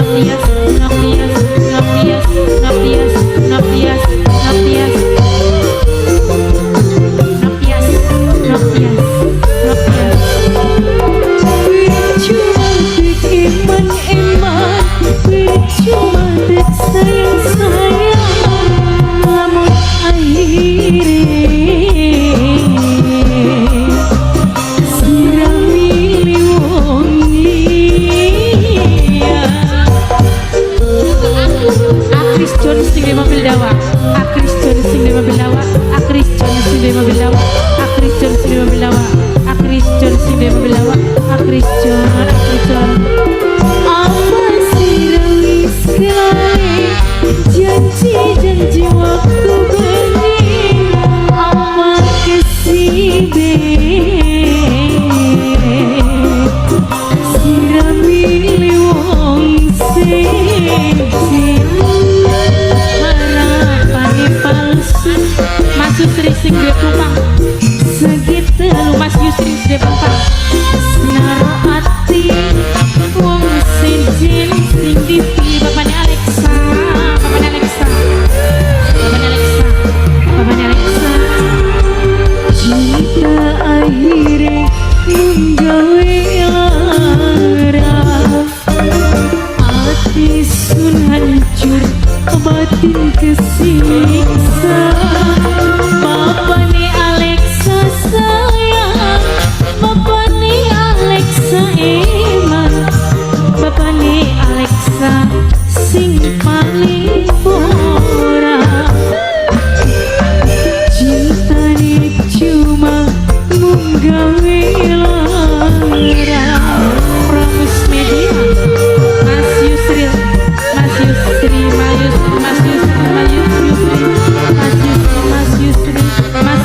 Noktias, Noktias, Noktias, Noktias, Noktias, Noktias. Sejen, harapane palsu. Mas Yusri sing duwe pelumpang. Segitu. Mas Yusri sing duwe pelumpang. Naro ati wong sejen sing dipilih. Bapaknya Alexa, bapaknya Alexa, bapaknya Alexa, bapaknya Alexa. Cinta akhirnya menggawe lara, ati sun hancur, batin kesiksa. Bapane Alexa sayang, bapane Alexa eman, bapane Alexa sing paling ora. Cintane cuma mung gawe lara. Promus Media, Mas Yusril, Mas Yusri, Mas Yus, Mas Yusri, Mas Yusri, Mas Yusri, Mas Yusri, Mas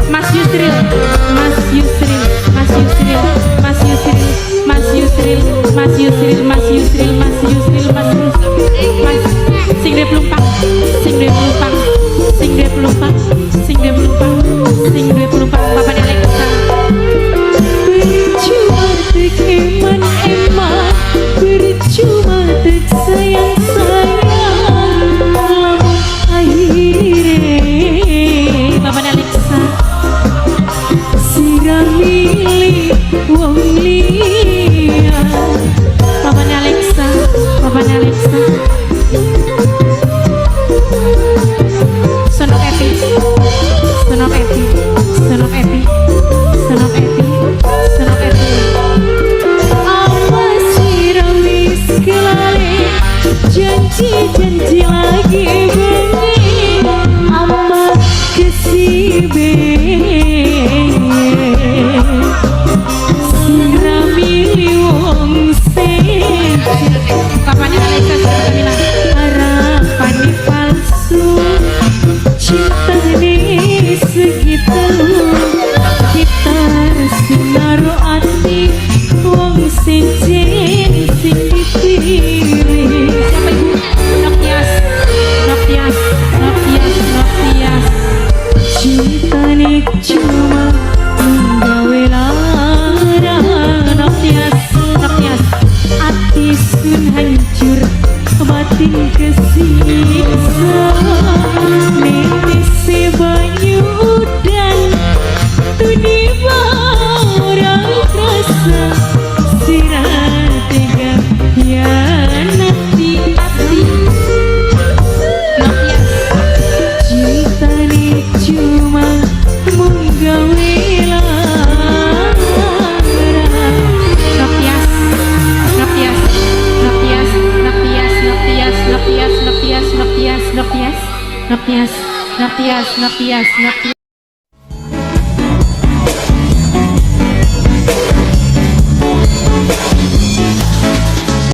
Mas Yusril, Mas Yusril, Mas Yusril, Mas Yusril, Mas Yusril, Mas Yusril, Mas Yusril, Mas Yusril, Mas Yusril, Mas sing duwe pelumpang, sing duwe pelumpang, sing duwe pelumpang, sing duwe pelumpang, sing duwe pelumpang, bapaknya Alexa. Percuma tek eman-eman, percuma tek sayang-sayang, lamun akhire Bapaknya Alexa. Sira milih wong liya. Bapaknya Alexa, bapaknya Alexa. Son of Epi, Son of Epi, Son of Epi, Son of Epi, Son of Epi. Apa sira wis kelali janji-janji lagi bengi, apa kesibe sira milih wong sejen? Bapaknya Alexa sudah Pertamina. Harapan palsu, cintane segitu, kita sinaro ati wong sejen sing dipilih. Siapa, Ibu? Noktias, Noktias, Noktias, Noktias. Cintane cuma menggawe lara. Noktias, Noktias. Ati sun hancur, batin kesiksa, netes banyu udan tuniba ora krasa, sira tega khianati ati. Noktias. Cintane cuma mung gawe lara. Noktias, Noktias, Noktias, Noktias, Noktias, Noktias, Noktias, Noktias, Noktias, Noktias, Noktias, Noktias, Noktias.